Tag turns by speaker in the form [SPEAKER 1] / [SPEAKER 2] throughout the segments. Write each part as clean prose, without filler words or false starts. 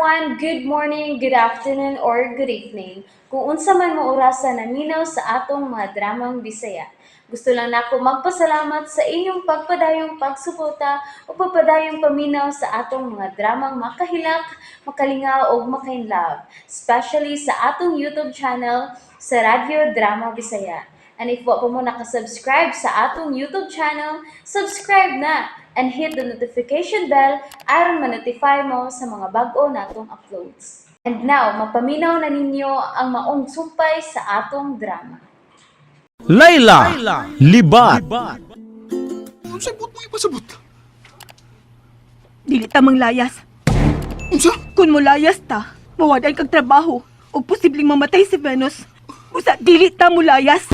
[SPEAKER 1] everyone! Good morning, good afternoon, or good evening. Kung unsa man mo orasa naminaw sa atong mga dramang Bisaya. Gusto lang nako magpasalamat sa inyong pagpadayong pagsuporta o pagpadayong paminaw sa atong mga dramang makahilak, makalingaw ug makainlove, especially sa atong YouTube channel sa Radyo Drama Bisaya. And if wa pa mo nakasubscribe sa atong YouTube channel, subscribe na and hit the notification bell aron ma-notify mo sa mga bag-o natong uploads. And now, mapaminaw na ninyo ang maong sumpay sa atong drama.
[SPEAKER 2] Layla, Libat.
[SPEAKER 3] Unsay buot mo ipasabot?
[SPEAKER 4] Dili ta manglayas.
[SPEAKER 3] Unsa?
[SPEAKER 4] Kung mulayas ta, mawadan kag trabaho o posibleng mamatay si Venus. Usa dili ta mulayas.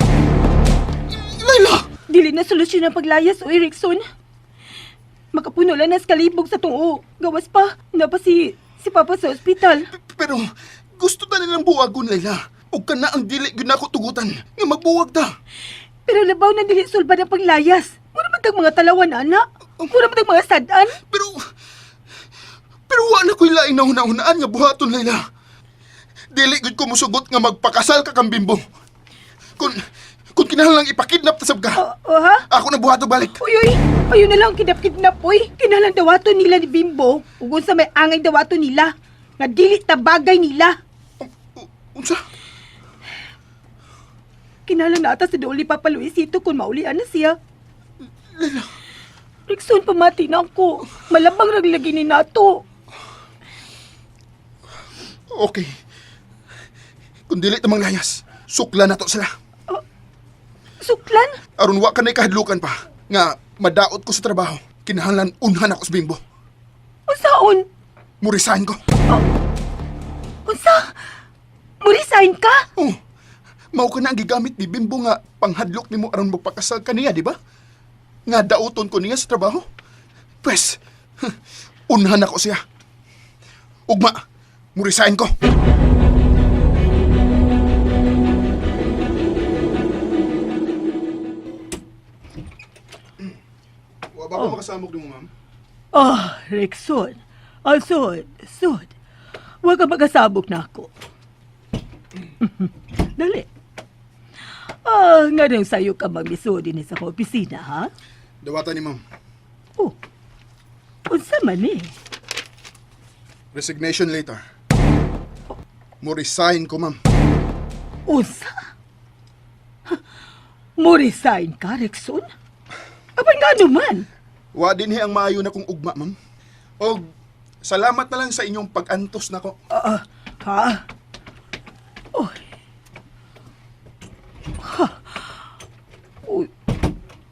[SPEAKER 3] Layla!
[SPEAKER 4] Dili na solusyon ang paglayas o Erickson. Makapuno lang nas kalibog sa tungo. Gawas pa, napa si Papa sa ospital.
[SPEAKER 3] Pero gusto ta nilang buwagon, Layla. O kana ang dili gyud nako tugutan nga magbuwag ta.
[SPEAKER 4] Pero labaw na dili sulbad ang paglayas. Mura man tag mga talawan, ana. Mura man tag mga sad-an.
[SPEAKER 3] Pero wa na ko'y laing nahuna-hunaan nga buhaton, Layla. Dili gyud ko musugot nga magpakasal ka kang bimbo. Kung kinahanglang ipakidnap ta sab ka.
[SPEAKER 4] Oh, ha?
[SPEAKER 3] Ako na buhato balik.
[SPEAKER 4] Uy, uy! Ayun na lang, kidnap-kidnap, uy! Kinalang dawato nila ni Bimbo. Ug unsa may angay dawato nila. Nga dili ta bagay nila.
[SPEAKER 3] Unsa?
[SPEAKER 4] Kinahanglan na ata sa dool ni Papa Luisito kung maulian na siya. Rickson, pamati na ako. Malabang raglagi ni nato.
[SPEAKER 3] Okay. Kung dili ta manglayas, sukla na to sila.
[SPEAKER 4] Suklan?
[SPEAKER 3] Aron wa ka na kahadlukan pa nga madaot ko sa trabaho. Kinahanglan unhan ako sa bimbo.
[SPEAKER 4] Unsaon?
[SPEAKER 3] Murisahin ko.
[SPEAKER 4] Unsa? Murisign ka?
[SPEAKER 3] Oh, mao ka na ang gigamit ni Bimbo nga panghadlok nimo aron magpakasal kaniya, di ba? Nga dauton ko niya sa trabaho. Pwes, unhan ako siya. Ugma, murisahin ko. Wa ba ko makasamok nimo, ma'am?
[SPEAKER 4] Oh, Rickson. Oh, sud, sud. Huwag ka magkasabok na ako. Dali. Ah, nga nang sayo ka magmiso din sa akong opisina, ha?
[SPEAKER 3] Dawatan ni ma'am.
[SPEAKER 4] Oh, unsa man eh.
[SPEAKER 3] Resignation later. Mo-resign ko, ma'am.
[SPEAKER 4] Unsa? Ha, mo resign ka, Rickson? Apan nga naman.
[SPEAKER 3] Wa din ang maayo na kong ugma, ma'am. Og salamat na lang sa inyong pag-antos nako.
[SPEAKER 4] Ah, ha? Oy. Ha. Uy.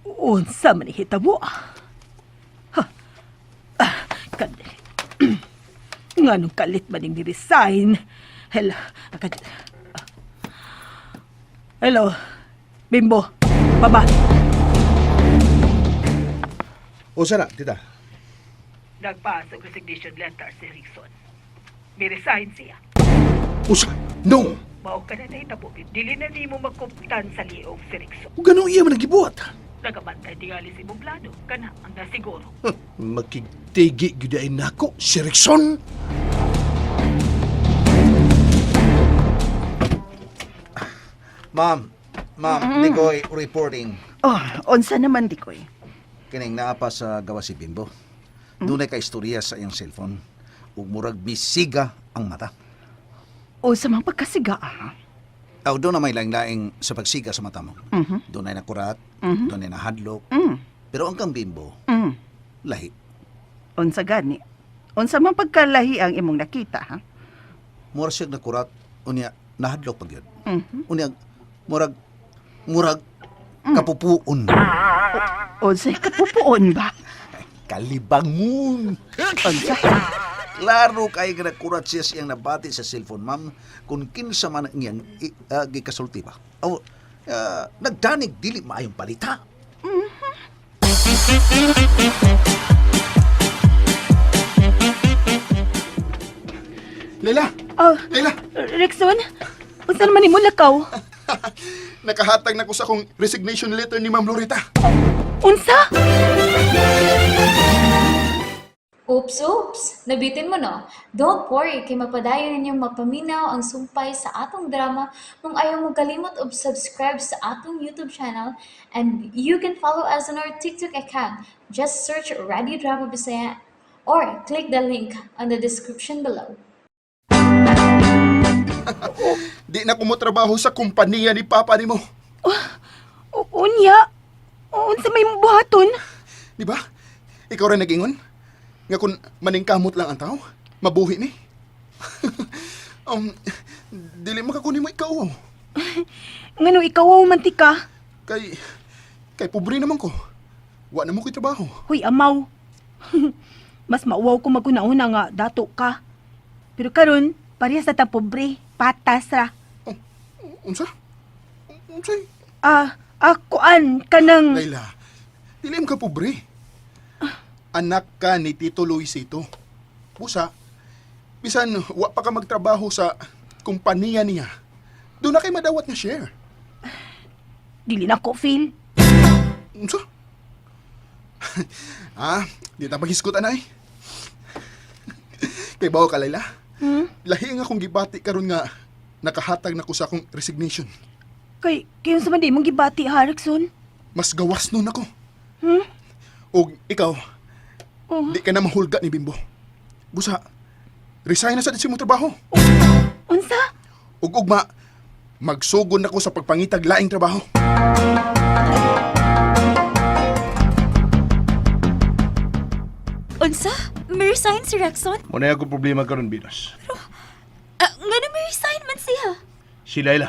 [SPEAKER 4] Unsa man hitabo? Ha. Ah, kadali. Nganong kalit man ning ni-resign. Hello. Hello. Bimbo. Baba.
[SPEAKER 5] Usa na, tita.
[SPEAKER 4] Nagpasok resignation letter si Rickson. Ni-resign siya.
[SPEAKER 3] Usa, no.
[SPEAKER 4] Mao ka na nahitabo. Dili na nimo magkumtan sa liog si Rickson.
[SPEAKER 5] Ug ganong iya man nagibuhat.
[SPEAKER 4] Nagabantay tingali si imong plano. Kana ang nasiguro.
[SPEAKER 5] Huh, makigtigi gyud ay nako si Rickson.
[SPEAKER 6] Ma'am, ma'am, Dikoy reporting.
[SPEAKER 7] Oh, unsa naman di koy.
[SPEAKER 6] Kining naa pa sa gawa si Bimbo. Dunay ka istorya sa iyang cellphone. Ug murag bisiga ang mata.
[SPEAKER 7] Unsa man pagkasiga ah.
[SPEAKER 6] Aw doon na may laing-laing sa pagsiga sa mata mo. Doon ay nakurat, doon ay nahadlok. Pero ang kang Bimbo, lahi.
[SPEAKER 7] Unsa gani? Unsa man pagkalahi ang imong nakita ha?
[SPEAKER 6] Murag siya nakurat, unya nahadlok pag yun. Unya, murag, murag, kapupuon.
[SPEAKER 7] Unsay kapupuon ba?
[SPEAKER 6] Kalibangon.
[SPEAKER 7] Unsa?
[SPEAKER 6] Klaro kay nga nakurat siya siyang nabati sa cellphone, ma'am, kung kinsa man ang iyang gikasulti ba. O, nagdanig dili maayong balita.
[SPEAKER 3] Layla!
[SPEAKER 4] Oh,
[SPEAKER 3] Layla!
[SPEAKER 4] Rickson? Unsa naman nimo lakaw?
[SPEAKER 3] Nakahatag na ko sa akong resignation letter ni Ma'am Lorita.
[SPEAKER 4] Unsa?
[SPEAKER 1] Oops, oops! Nabitin mo no? Don't worry, kay mapadayon ninyong mapaminaw ang sumpay sa atong drama kung ayaw mo kalimot og subscribe sa atong YouTube channel, and you can follow us on our TikTok account. Just search Radio Drama Bisaya or click the link on the description below.
[SPEAKER 3] Di na ko mo trabaho sa kompanya ni Papa nimo.
[SPEAKER 4] Unya, unsa may buhaton?
[SPEAKER 3] Di ba? Ikaw rin nag-ingon? Nga kung maningkamot lang ang tao, mabuhi ni. um, dili makakunin mo ikaw. Oh.
[SPEAKER 4] Ngano ikaw aw man tika?
[SPEAKER 3] Kay, kay pobre naman ko. Wa na mo ko'y trabaho.
[SPEAKER 4] Hoy amaw. Mas mauwaw ko maguna-una nga dato ka. Pero karon parehas na ta pobre, patas ra.
[SPEAKER 3] Oh, unsa? Unsay?
[SPEAKER 4] Ah, ah kuan kanang
[SPEAKER 3] Layla, dili man ka pobre. Anak ka ni Tito Luisito. Busa, bisan wa pa ka magtrabaho sa kumpanya niya, doon na kay madawat nga share.
[SPEAKER 4] Dili na ko feel.
[SPEAKER 3] Unsa? Ah, di ta paghisgot anay. Kay bawo ka, Layla.
[SPEAKER 4] Hmm?
[SPEAKER 3] Lahi nga akong gibati karon nga nakahatag na ko sa akong resignation.
[SPEAKER 4] Kay kayo sa man di mong gibati ha, Rickson?
[SPEAKER 3] Mas gawas nun ako.
[SPEAKER 4] Hmm?
[SPEAKER 3] Og ikaw,
[SPEAKER 4] Oh.
[SPEAKER 3] di ka na mahulga ni Bimbo. Busa, resign na sa mo trabaho.
[SPEAKER 4] Unsa?
[SPEAKER 3] Ug ugma, magsugod na ko sa pagpangitag laing trabaho.
[SPEAKER 8] Unsa? May resign si Rexon?
[SPEAKER 5] Muna ako problema karon Venus.
[SPEAKER 8] Ah, nga na may resign man siya.
[SPEAKER 5] Si Laila.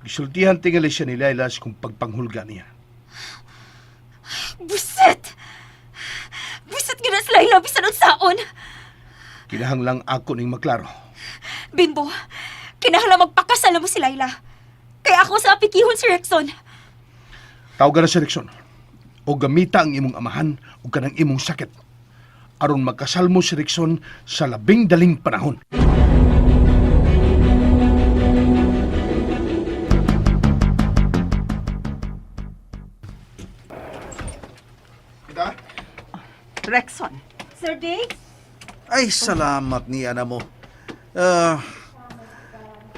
[SPEAKER 5] Gisultihan tingali siya ni Laila sa kung pagpanghulga niya.
[SPEAKER 8] Buset! Buset nga na si Laila, bisan unsaon.
[SPEAKER 5] Kinahanglang ako ning maklaro.
[SPEAKER 8] Bimbo, kinahanglan magpakasal na mo si Laila. Kaya ako sa apikihon si Rexon.
[SPEAKER 5] Tawagan na si Rickson. O gamita ang imong amahan o kanang imong sakit. Aron magkasal mo si Rickson sa labing daling panahon.
[SPEAKER 3] Kita?
[SPEAKER 7] Rexon.
[SPEAKER 4] Sir Diggs?
[SPEAKER 6] Ay, salamat ni ana mo. Ah,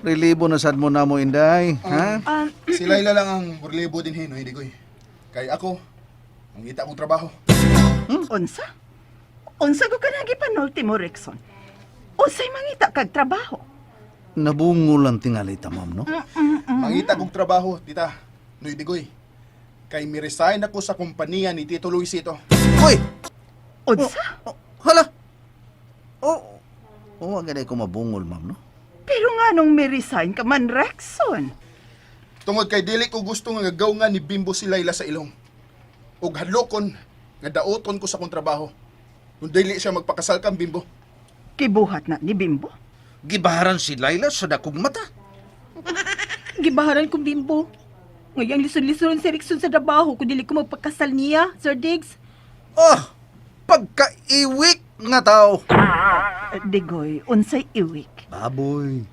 [SPEAKER 6] relibo na sad mo na mo, Inday. Ha?
[SPEAKER 4] Um,
[SPEAKER 3] Si Laila lang ang burlebo din hinoy, di koy. Kay ako, ang ngita kong trabaho.
[SPEAKER 7] Unsa? Unsa ko ka nagipanulti mo, Rexon? Unsay mangita kag trabaho?
[SPEAKER 6] Nabungol ang tingali ta, ma'am, no?
[SPEAKER 3] Mangita kong trabaho, tita. Noy Digoy. Kay mi-resign ako sa kompanya ni Tito Luisito.
[SPEAKER 6] Hoy!
[SPEAKER 7] Unsa?
[SPEAKER 6] Oh, hala! Oh, oh, wag ko mabungol, ma'am, no?
[SPEAKER 7] Pero nga nung may resign ka man, Rexon.
[SPEAKER 3] Tungod kay dili ko gusto nga gagaw nga ni Bimbo si Laila sa ilong. Ug hadlokon nga daoton ko sa akong trabaho. Kung dili siya magpakasal kang Bimbo.
[SPEAKER 7] Kibuhat na ni Bimbo.
[SPEAKER 6] Gibaharan si Laila sa dakong mata.
[SPEAKER 4] Gibaharan kong bimbo. Ngayang lison-lison si Rickson sa trabaho kung dili ko magpakasal niya, Sir Diggs.
[SPEAKER 6] Oh, pagkaiwik nga tao.
[SPEAKER 7] Digoy, unsay iwik.
[SPEAKER 6] Baboy.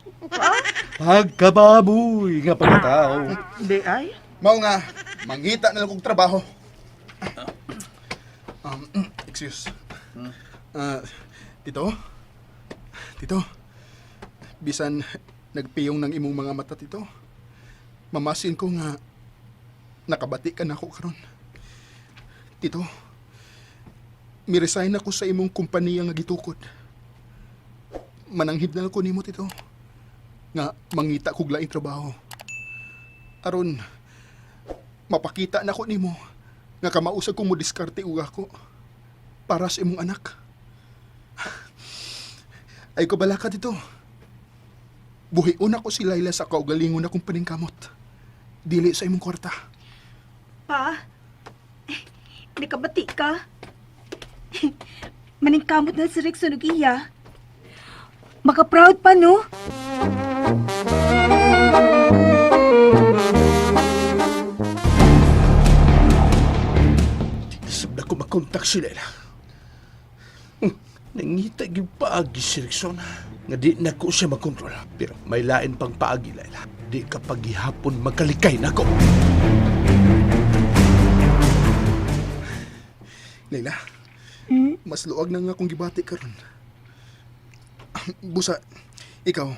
[SPEAKER 6] Pagkababoy nga pagkatao.
[SPEAKER 7] Di ay?
[SPEAKER 3] Mao nga, mangita na lang kong trabaho. Excuse. Ah, tito? Tito? Bisan nagpiyong ng imong mga mata, tito. Mamasin ko nga nakabati ka na ako karon. Tito, mi-resign ako sa imong kompanya nga gitukod. Mananghid na lang ko nimo, tito. Nga mangita kog laing trabaho. Aron, mapakita na ko nimo nga kamausag kong mo diskarte ug ako para sa imong anak. Ay ko balaka dito. Buhion ako si Laila sa kaugalingon akong paningkamot. Dili sa imong kwarta.
[SPEAKER 4] Pa, eh, nakabati ka. Maningkamot na si Rickson ug iya. Maka-proud pa, no?
[SPEAKER 5] Sab na ko makontak si Laila. Nangita gyud paagi si Rickson. Nga di na ko siya makontrol. Pero may lain pang paagi, Laila. Di ka paghihapon magkalikay nako.
[SPEAKER 3] Laila. Mas luag na nga kung gibati karon. Busa, ikaw,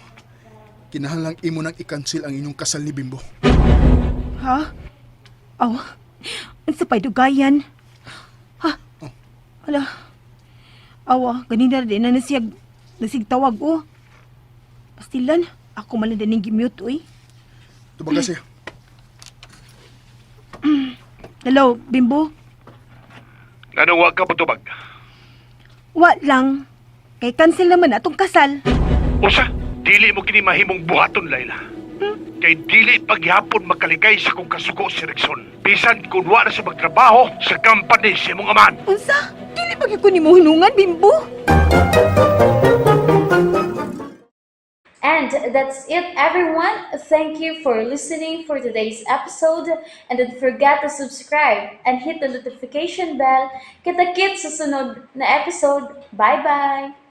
[SPEAKER 3] kinahanglang imo nang i-cancel ang inyong kasal ni Bimbo.
[SPEAKER 4] Ha? Aw, unsa pa'y dugayan? Ha? Ala. Awa, ganina din na nasiyag, nasigtawag, oh. Pastilan, ako man lang din gimute, uy.
[SPEAKER 3] Tubaga siya.
[SPEAKER 4] Hello, Bimbo.
[SPEAKER 5] Anong wa ka patubag?
[SPEAKER 4] Wa lang. Kay cancel naman atong kasal.
[SPEAKER 5] Usa, dili mo kini mahimong buhaton, Laila. Kay dili paghapon makaligay sa kong kasuko si Rickson. Bisan kung wa na siya magtrabaho sa company sa imong amahan.
[SPEAKER 4] Unsa? Dili ba gyud ko nimo hunungan, Bimbo?
[SPEAKER 1] And that's it, everyone. Thank you for listening for today's episode. And don't forget to subscribe and hit the notification bell. Kita-kits sa sunod na episode. Bye-bye!